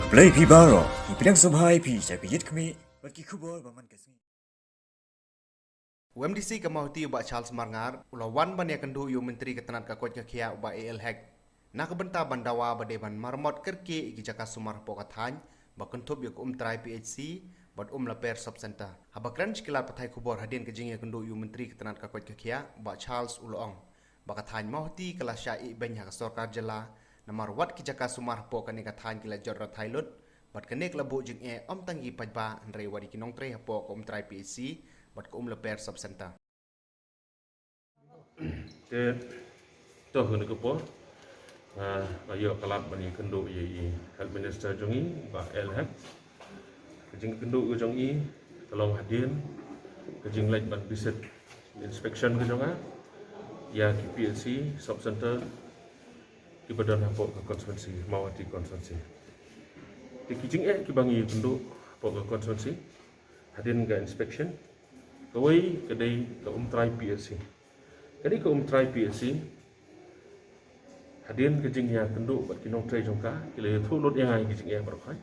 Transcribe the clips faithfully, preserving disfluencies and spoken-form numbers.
Blei phi baroh, ngi pdiang sngewbha ïa phi sha ka Ïit Khmih bad ki khubor ba man ka sngi. U MDC ka Mawhati u Bah Charles Marngar u la wan ban ïakynduh ïa u Myntri ka tnat ka koit ka khiah u Bah A L Hek na ka bynta ban dawa ba dei ban maramot kyrkieh ïa ki jaka sumar hapoh ka thaiñ ba kynthup ïa ka Umtrai PHC bad Umlaper Sub Centre. Haba kren sha ki lad pathai khubor hadien ka jingïakynduh ïa u Myntri ka tnat ka koit ka khiah u Bah Charles u la ong ba ka thaiñ Mawhati ka la shah ïehbeiñ ha ka sorkar jylla, namar wat ki jaka sumar hapoh kane ka thaiñ ki la jot rathai lut, bad kane ka la buh jingeh ym tang ïa ki paidbah hynrei wat ïa ki nongtrei hapoh ka Umtrai PHC bad ka Umlaper Sub Centre. Te to kane ka por, ah, nga ïoh ka lad ban ïakynduh ïa i Health Minister jong ngi, Bah A L Hek. Ka jingkynduh ka jong i ka long hadien ka jingleit ban visit inspection ka jong nga ïa ki PHC Sub Centre kiba don hapoh ka constituency, Mawhati constituency. Te ki jingeh kiba ngi ïakynduh hapoh ka constituency hadien ka inspection, kawei ka dei ka Umtrai PHC. Ka dei ka Umtrai PHC, hadien ka jingïakynduh bad ki nongtrei jong ka, ki la ïathuh lut ïa nga ïa ki jingeh baroh.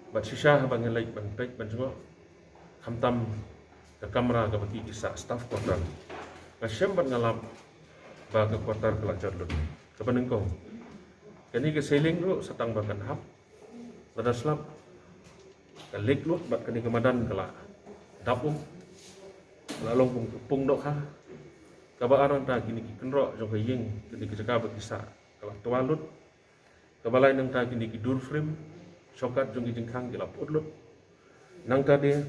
Bad shisha haba nga leit ban peit ban jngoh, khamtam ka kamra kaba ki, ki sah staff quarter, nga shem bad nga lap ba ka quarter ka la jot lut. Kaba nyngkong, kane ka ceiling ruh sa tang ba kan hap, lada slap ka leak lut bad kane ka madan ka la dap um, ka la long kum ka pung dohkha. Kaba ar nangta kine ki kynroh jong ka ïing, kine ki jaka ba ki sah ka la twa lut. Kaba lai nangta kine ki door frame, shortcut jong ki jingkhang ki la put lut. Nangta de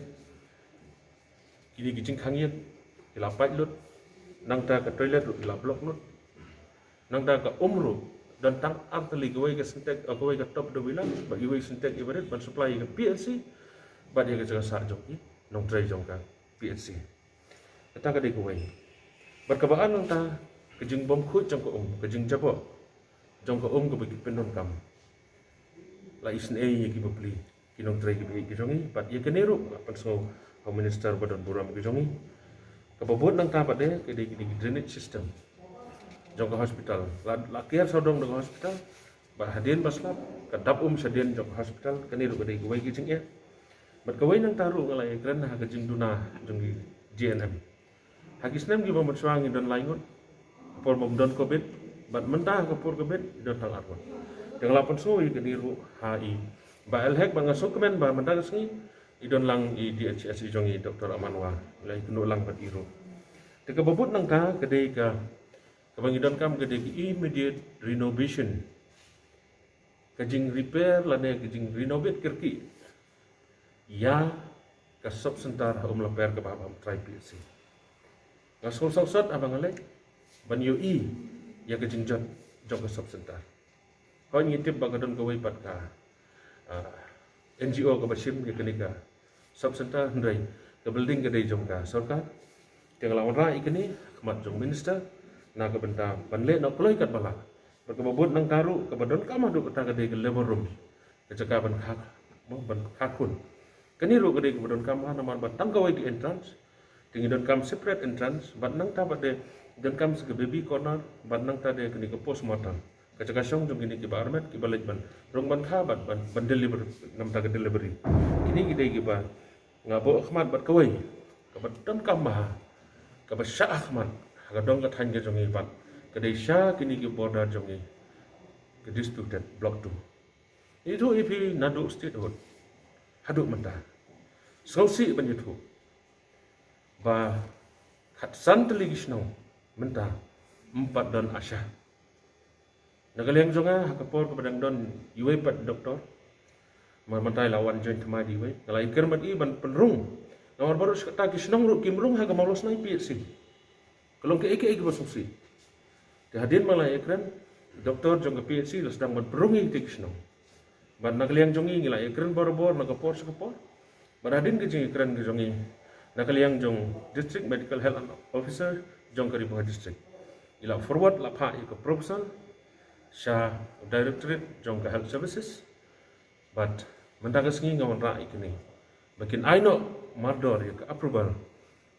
kine ki jingkhang ïing ki la pait lut. Nangta ka toilet ruh ki la block lut. Nangta ka um ruh don tang ar tylli, kawei ka Sintex, eh, kawei ka top da wila, bad iwei Sintex iwei rit ban supply ïa ka PHC bad ïa ka jaka sah jong ki nongtrei jong ka PHC. Kata ka dei kawei. Bad kaba ar nangta ka jingbymkhuid jong ka um, ka jingjaboh jong ka um kaba ki pyndonkam. La isynei ïa ki bapli ki nongtrei kiba ïeit ki jong ngi, bad ïa kane ruh nga pynsngew ha u minister ba don burom ki jong ngi. Kaba bud nangta pat de ka dei kine ki drainage system jong ka hospital. La, la kiar sawdong da ka hospital, bad hadien ba slap ka dap um shadien jong ka hospital. Kane ruh ka dei kawei ka jingeh. Bad kawei nangta ruh nga la ïakren ha ka jingduna jong ki GNM. Ha ki snem kiba mynshuwa ngi don lai ngut, ka por bym don covid, bad mynta ha ka por covid i don tang ar ngut. Te nga la pynsngew ïa kane ruh ha i Bah A L Hek, bad nga sngewkmen ba mynta ka sngi i don lang i DHS i jong i, Doctor Amanwa, la ïakynduh lang bad i ruh. Te kaba bud nangta ka dei ka, kaba ngi donkam ka dei ka immediate renovation, ka jingrepair lane ka jingrenovate kyrkieh ïa ka sub center ha Umlaper kaba hap ha Umtrai PHC. Nga sngewsuk sot haba nga leit ban ïohi ïa ka jingjot jong ka sub center. Hooid ngi tip ba ka don kawei pat ka, ah, NGO kaba shim ïa kane ka sub center, hynrei ka building ka dei jong ka sorkar. Te nga la wanrah ïa kane ha khmat jong minister na ka bynta ban leh noh kloi katba lah. Bad kaba bud nangta ruh kaba donkam haduh katta ka dei ka labor room, ka jaka ban kha, ban kha khun. Kane ruh ka dei kaba donkam ha, namar ba tang kawei ka entrance. Te ngi donkam separate entrance, bad nangta pat de donkam sa ka baby corner, bad nangta de kane ka postmortem, ka jaka shong jong kine kiba armet kiba leit ban rung ban kha bad ban, ban deliver, namar ka delivery. Kine ki dei kiba nga buh khmat. Bad kawei kaba donkam bha, kaba shah khmat ha ka dong ka thaiñ ka jong ngi pat, ka dei sha kine ki border jong ngi, ka disputed block two. Ïathuh ïa phi naduh statehood haduh mynta, sngewsih ban ïathuh ba khatsan tylli ki shnong mynta ym pat don ASHA. Na ka liang jong nga, ha ka por kaba dang don iwei pat doktor, namar mynta i la wan join thymmai da iwei, nga la ïakren bad i ban pynrung. Namar baroh shi katta ki shnong ruh kim rung ha ka Mawlasnai PHC. Ka long kaei kaei kaba sngewsih. Te hadien ba la ïakren, doktor jong ka PHC la sdang ban pynrung ïa kita ki shnong. Bad na ka liang jong ngi, ngi la ïakren barabor na ka por sha ka por. Bad hadien ka jingïakren ka jong ngi, na ka liang jong District Medical Health Officer jong ka Ri Bhoi District, i la forward, la phah ïa ka proposal sha Directorate jong ka Health Services. Bad mynta ka sngi nga wanrah ïa kine ba kin ai noh mardor ïa ka approval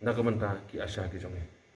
na ka bynta ki ASHA ki jong ngi.